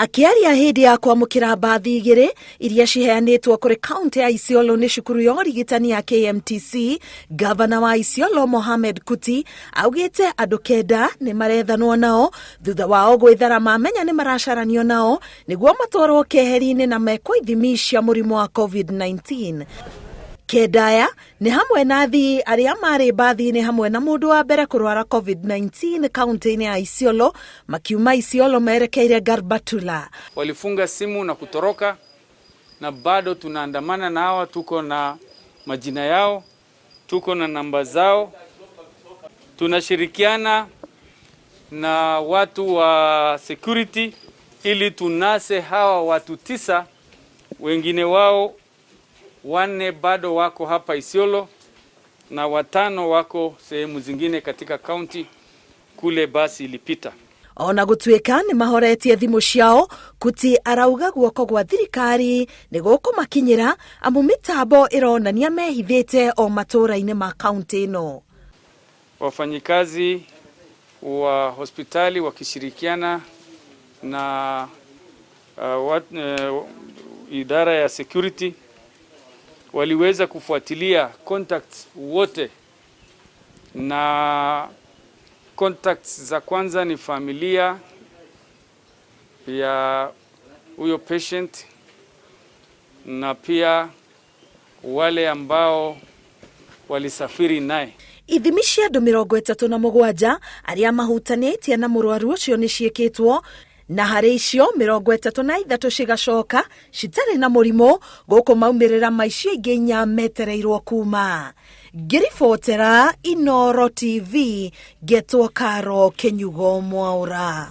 Akĩaria hĩndĩ ya kwamũkĩra mbathi igĩrĩ iria ciheanĩtwo kũrĩ kaunti ya Isiolo nĩ cukuru ya ũrigitani ya KMTC, ngavana wa Isiolo Mohamed Kuti augĩte andũ kenda nĩ marethanwo nao thutha wao gwĩthara mamenya nĩ maracaranio nao nĩguo matwarwo keheri-inĩ na mekwo ithimi cia mũrimũ wa COVID-19. Kenda aya nĩ hamwe na athii arĩa marĩ mbathi-inĩ hamwe na mũndũ wa mbere kũrwara COVID-19 kaunti-inĩ ya Isiolo makiuma Isiolo merekeire Garbatula. Walifunga simu na kutoroka, na bado tunaandamana na hawa, tuko na majina yao, tuko na namba zao, tunashirikiana na watu wa security ili tunase hawa watu tisa, wengine wao wanne bado wako hapa Isiolo na watano wako sehemu zingine katika kaunti kule basi ilipita. Ona gũtuĩka nĩ mahoretie thimũ ciao, Kuti arauga guoko gwa thirikari nĩ gũkũmakinyĩra amu mĩtambo ĩronania mehithĩte o matũũra-inĩ ma kaunti ĩno. Wafanyikazi wa hospitali wakishirikiana na idara ya security waliweza kufuatilia contacts wote, na contacts za kwanza ni familia ya huyo patient na pia wale ambao walisafiri naye. Ithimi cia andũ 37 arĩa mahutanĩtie na mũrwaru ũcio nĩ ciĩkĩtwo na harĩ icio 33 cigacoka citarĩ na mũrimũ gũkũ maumĩrĩra ma icio ingĩ inya metereirwo kuma. Ngĩribotera Inooro TV ngetwo Karo Kĩnyugo Mwaũra.